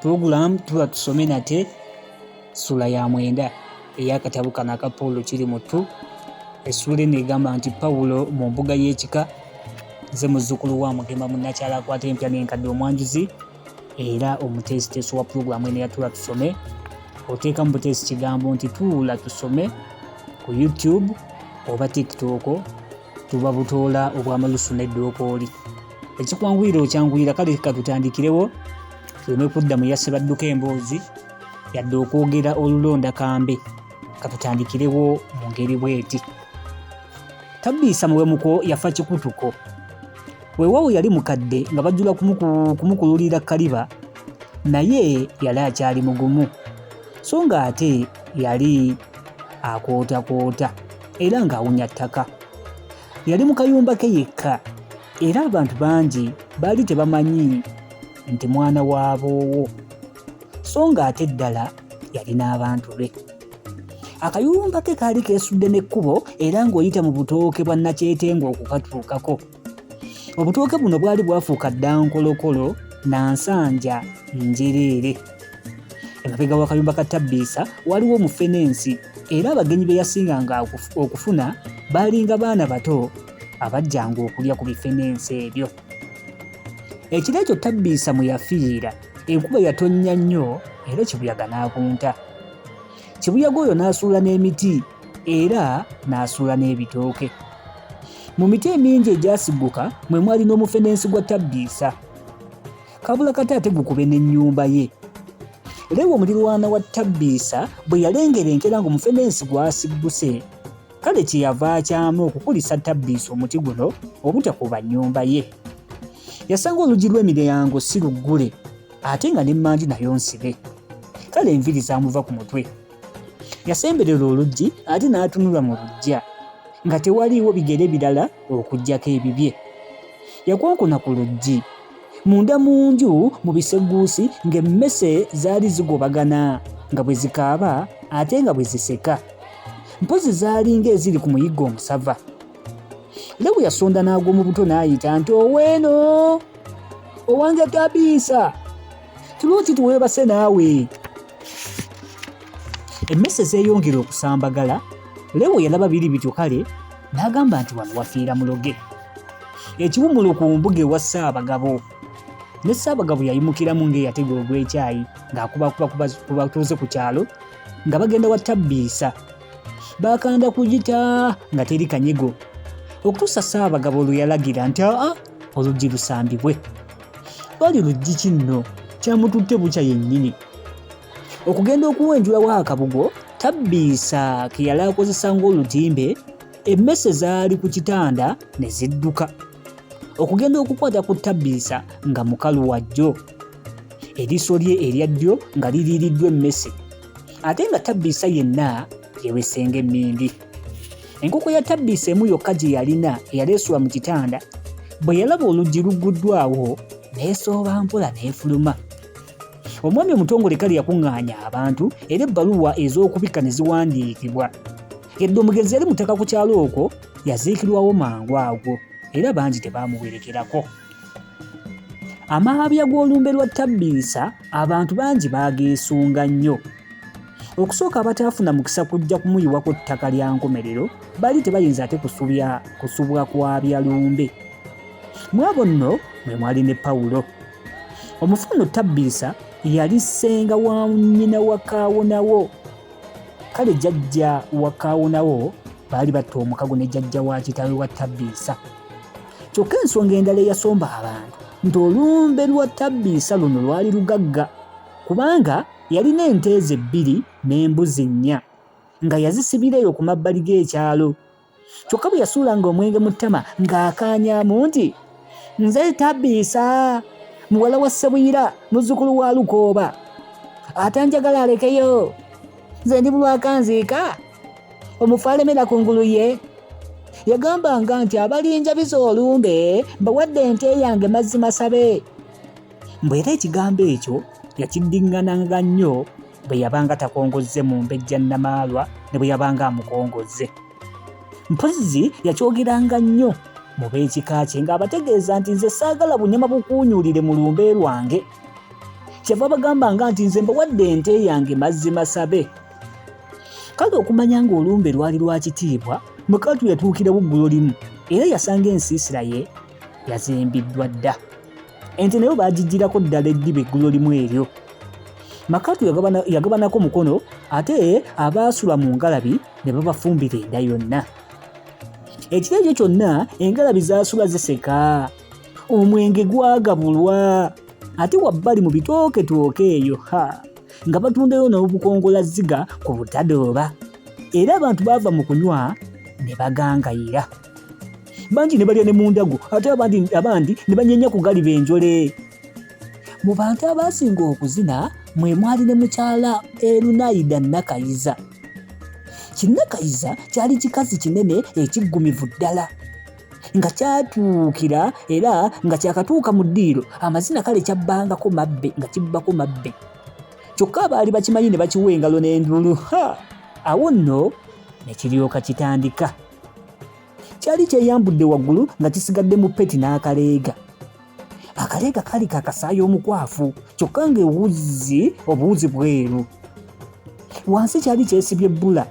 Pulogulaamu Tuula Tusome Nate ssuula ya mwenda ey'akatabo kano aka Pawulo Kirimuttu. Essuula eno egamba nti Pawulo mu mbuga y'ekika, nze muzzukulu wa Mugema munnakyalo akwata empya n'enkadde omwanjuzi era omuteesiteesi wa pulogulaamu eno eya Tuula Tusome. Oteekamu buteesi kigambo nti Tuula Tusome ku YouTube oba TikTok tuba butoola obw'amalusu n'eddookooli. Ekikwanguyira okyanguyira kale katutandikirewo tuleme kudda mu yasse badduka emboozi yadde okwogera olulonda kambe katutandikirewo mu ngeri bweti. Tabbiisa Muwemuko yafa kikutuko. Weewaawo yali mukadde nga bajjula kumukululira kaliba naye yali akyali mugumu so ng'ate yali akootakoota era ng'awunya ttaka. Yali mu kayumba ke yekka era abantu bangi baali tebamanyi nti mwana wa boowo so ng'ate ddala yali n'abantu be. Akayumba ke kaali keesudde n'ekkubo era ng'oyita mu butooke bwa Nakyetenga okukatuukako. Obutooke buno bwali bwafuuka dda nkolokolo na nsanja njereere. Emabega w'akayumba ka Tabbiisa waliwo omufenensi era abagenyi be yasinganga okufuna baalinga baana bato abajjanga okulya ku bifenensi ebyo. Ekiro ekyo Tabbiisa mwe yafiira, enkuba yatonnya nnyo era kibuyaga n'akunta. Kibuyaga oyo n'asuula n'emiti era n'asuula n'ebitooke. Mu miti emingi egyasigguka mwe mwali n'omufenensi gwa Tabbiisa. Kabula kata ate gukube n'ennyumba ye. Lewa omulirwana wa Tabbiisa bwe yalengera enkeera ng'omufenensi gwasigguse, kale kye yava akyama okukulisa Tabbiisa omuti guno obutakuba nnyumba ye. Yasanga oluggi lw'emiryango si luggule ate nga n'emmanju nayo nsibe. Kale enviiri zaamuva ku mutwe. Yasemberera oluggi ate n'atunula mu luggya nga tewaliiwo bigere birala okuggyako ebibye. Yakonkona ku luggi. Munda mu nju mu bisegguusi ng'emmese zaali zigobagana nga bwe zikaaba ate nga bwe ziseka. Mpozzi zaali ng'eziri ku muyiggo omusava. Lewu yasonda n'agwa mu buto n'ayita nti oweeno owange Tabiisa tulo ki tuweebase naawe. Emmese zeeyongera okusambagala. Lewo yalaba biri bityo kale n'agamba nti wano wafiira muloge. Ekiwummulo ku mbuga ewa Ssaabagabo. Ne Ssaabagabo yayimukiramu ng'eyatega ogw'ekyayi ng'akubakuba ku batuuze ku kyalo nga bagenda wa Tabbiisa. Baakanda kuyita nga teri kanyego okutuusa Ssaabagabo lwe yalagira nti aa oluggi lusambibwe. Lwali luggi ki nno kyamututte bukya yennyini. Okugenda okuwenjulawo akabugo Tabbiisa ke yali akozesa ng'olutimbe, emmese zaali ku kitanda ne zidduka. Okugenda okukwata ku Tabbiisa nga mukalu wa ggyo. Eriiso lye erya ddyo nga liriiriddwa emmese ate nga Tabbiisa yenna yeewese ng'emmindi. Enkoko ya Tabbiisa emu yokka gye yalina eyali esula mu kitanda bwe yalaba oluggi lugguddwawo n'esooba mpola n'efuluma. Omwami omutongole kale yakuŋŋaanya abantu era ebbaluwa ez'okubika ne ziwandiikibwa. Yadde omugenzi yali mutaka ku kyalo okwo, yaziikirwawo mangu ago era bangi tebaamuwerekerako. Amaabya g'olumbe lwa Tabbiisa abantu bangi baageesunga nnyo. Okusooka abataafuna mukisa kujja kumuyiwako ttaka lya nkomerero baali tebayinza ate kusubya kusubwa kwabya lumbe. Mu abo nno mwe mwali ne Pawulo. Omufu nno Tabbiisa yali ssenga wa nnyina wa Kaawonawo. Kale jjajja wa Kaawonawo baali batta omukago ne jjajja wa kitaawe wa Tabbiisa. Kyokka ensonga endala eyasomba abantu nti olumbe lwa Tabbiisa luno lwali lugagga kubanga yalina ente ze bbiri n'embuzi nnya nga yazisibira eyo ku mabbali g'ekyalo. Kyokka bwe yasuulanga omwenge mu ttama ng'akaanyaamu nti, Nze Tabbiisa, muwala wa Ssebuyira, muzzukulu wa Lukooba. Atanjagala alekeyo. Nze ndi bulwakanziika. Omufu alemera ku ngulu ye. Yagambanga nti abalinjabiza olumbe mbawadde ente yange mazzi masabe. Mbu era ekigambo ekyo yakiddiŋŋananga nnyo bwe yabanga takongozze mumbejja Namaalwa ne bwe yabanga amukongozze. Mpozzi yakyogeranga nnyo mu b'ekika kye ng'abategeeza nti nze saagala bunyama bukuunyuulire mu lumbe lwange. Kyava bagambanga nti nze mbawadde ente yange mazzi masabe. Kale okumanya ng'olumbe lwali lwa kitiibwa, Makaatu yatuukirawo ggulo limu era yasanga ensiisira ye yazimbiddwa dda. Ente nayo baagiggyirako ddala eddiba eggulo limu eryo. Makaatu yagabanako mukono ate abaasula mu ngalabi ne babafumbira enda yonna. Ekiro ekyo kyonna engalabi zaasula ziseka. Omwenge gwagabulwa ate wabbali mu bitooketooke eyo ha nga batundayo n'obukongola zziga ku butadooba era abantu baava mu kunywa ne bagangayira. Bangi ne balya ne mu ndagu ate abandi ne banyenya ku galiba enjole. Mu bantu abaasinga okuzina mwe mwali ne mukyala Erunayida Nakayiza. Kinnakayiza kyali kikazi kinene ekiggumivu ddala nga kyatuukira era nga kyakatuuka mu ddiiro amazina kale kyabbangako mabbe nga kibbako mabbe kyokka abaali bakimanyi ne bakiwa engalo n'enduulu ha awo nno ne kiryoka kitandika. Kyali kyeyambudde waggulu nga kisigadde mu peti n'akaleega. Akaleega kaali ka kasaayi omukwafu kyokka ng'ewuzi obuwuzi bweru. Wansi kyali kyesibye bbula.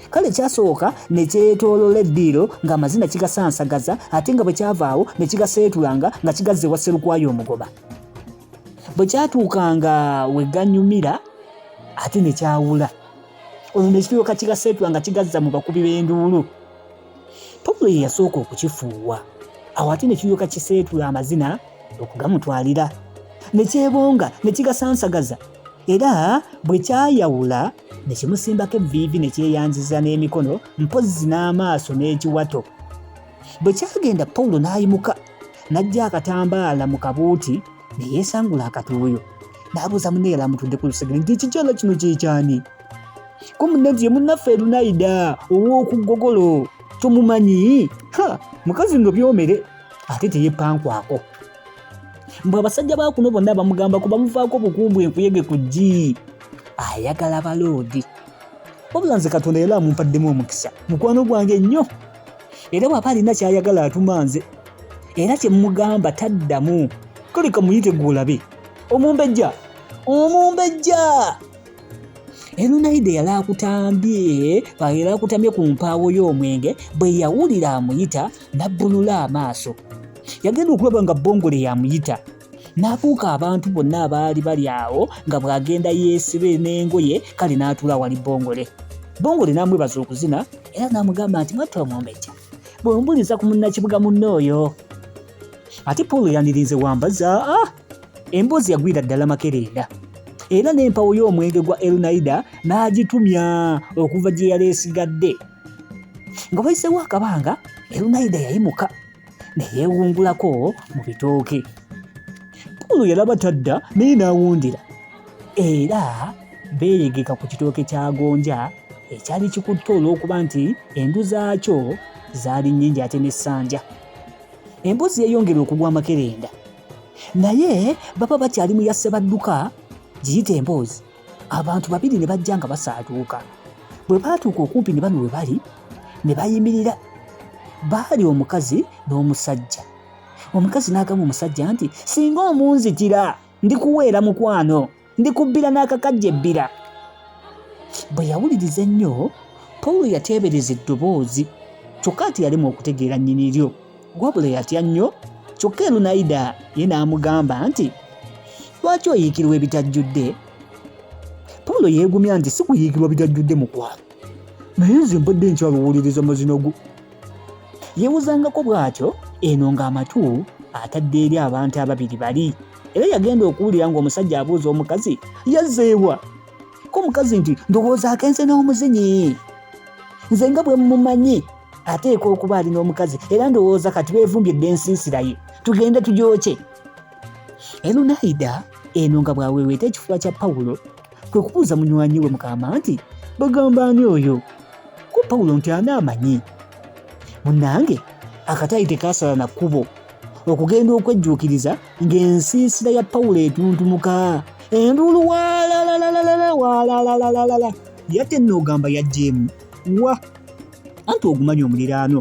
Kale kyasooka ne kyetooloola eddiiro ng'amazina kigasansagaza ate nga bwe kyavaawo ne kigaseetulanga nga kigazza ewa Sserukwayo omugoba. Bwe kyatuukanga we ganyumira ate ne kyawula. Olwo ne kiryoka kigaseetula nga kigazza mu bakubi b'enduulu. Pawulo ye yasooka okukifuuwa. Awo ate ne kiryoka kiseetula amazina okugamutwalira. Ne kyebonga ne kigasansagaza era bwe kyayawula ne kimusimbako evviivi ne kyeyanziza n'emikono mpozzi n'amaaso n'ekiwato. Bwe kyagenda Pawulo n'ayimuka n'aggya akatambaala mu kabuuti ne yeesangula akatuuyo n'abuuza munne yali amutudde ku lusegere nti ekikyala kino kye kyani? Ko munne nti ye munnaffe Erunayida ow'oku ggogolo tomumanyi? Ha, mukazi nno byomere ate teyepankwako. Mbu abasajja ba kuno bonna bamugambako bamuvaako bukumbu enkuyege ku ggi ayagala baloodi. Wabula nze Katonda yali amumpaddemu omukisa mukwano gwange nnyo era bw'aba alina ky'ayagala atuma nze era kye mmugamba taddamu. Kale kamuyite gw'olabe omumbejja omumbejja. Erunayida yali akutambye yali akutamye ku mpaawo y'omwenge bwe yawulira amuyita n'abbulula amaaso. Yagenda okulaba nga Bbongole y'amuyita n'abuuka abantu bonna abaali bali awo nga bw'agenda yeesibe n'engoye kale n'atuula awali Bbongole. Bbongole n'amwebaza okuzina era n'amugamba nti mwattu omumbejja bw'ombuliza ku munnakibuga munno oyo. Ate Paul yandirinze wambaza ah! Emboozi yagwira ddala makerenda era n'empawo y'omwenge gwa Elunaida n'agitumya okuva gye yali esigadde. Nga wayiseewo akabanga, Elunaida yayimuka ne yeewungulako mu bitooke. Paul yalaba tadda naye n'awundira era beeyegeka ku kitooke kya gonja ekyali kikutte olw'okuba nti endu zaakyo zaali nnyingi ate n'essanja. Emboozi yeeyongera okugwa amakerenda naye baba bakyali mu ya Ssebadduka giyite emboozi abantu babiri ne bajja nga basaatuuka. Bwe baatuuka okumpi ne bano we bali ne bayimirira. Baali omukazi n'omusajja. Omukazi n'agamba omusajja nti singa omunzitira ndikuweera mukwano. Ndikubbira n'akakajja ebbira. Bwe yawuliriza ennyo, Pawulo yateebereza eddoboozi kyokka ate yalemwa okutegeera nnyini lyo. Wabula yatya nnyo kyokka Erunayida ye n'amugamba nti, Lwaki oyiikirwa ebitajjudde? Pawulo yeegumya nti, Si kuyiikirwa bitajjudde mukwano, naye nze mbadde nkyalowoolereza mazina go. Yeewozangako bw'atyo eno ng'amatu atadde eri abantu ababiri bali era yagenda okuwulira ng'omusajja abuuza omukazi yazzeewa ko omukazi nti ndowooza agenze n'omuzinyi nze nga bwe mmumanyi ateekwa okuba ali n'omukazi era ndowooza kati beevumbye dda ensiisira ye tugende tugyokye Elunaida eno nga bw'aweeweeta ekifuba kya Pawulo kwe kubuuza munywanyi we mukama nti bagamba ani oyo ko Pawulo nti ani amanyi munnange akataayi tekaasala na kkubo okugenda okwejjuukiriza ng'ensiisira ya Pawulo etuntumuka enduulu waalalalalala waalalalalala yatte nno ogamba yajjeemu wa anti ogumanyi omuliraano.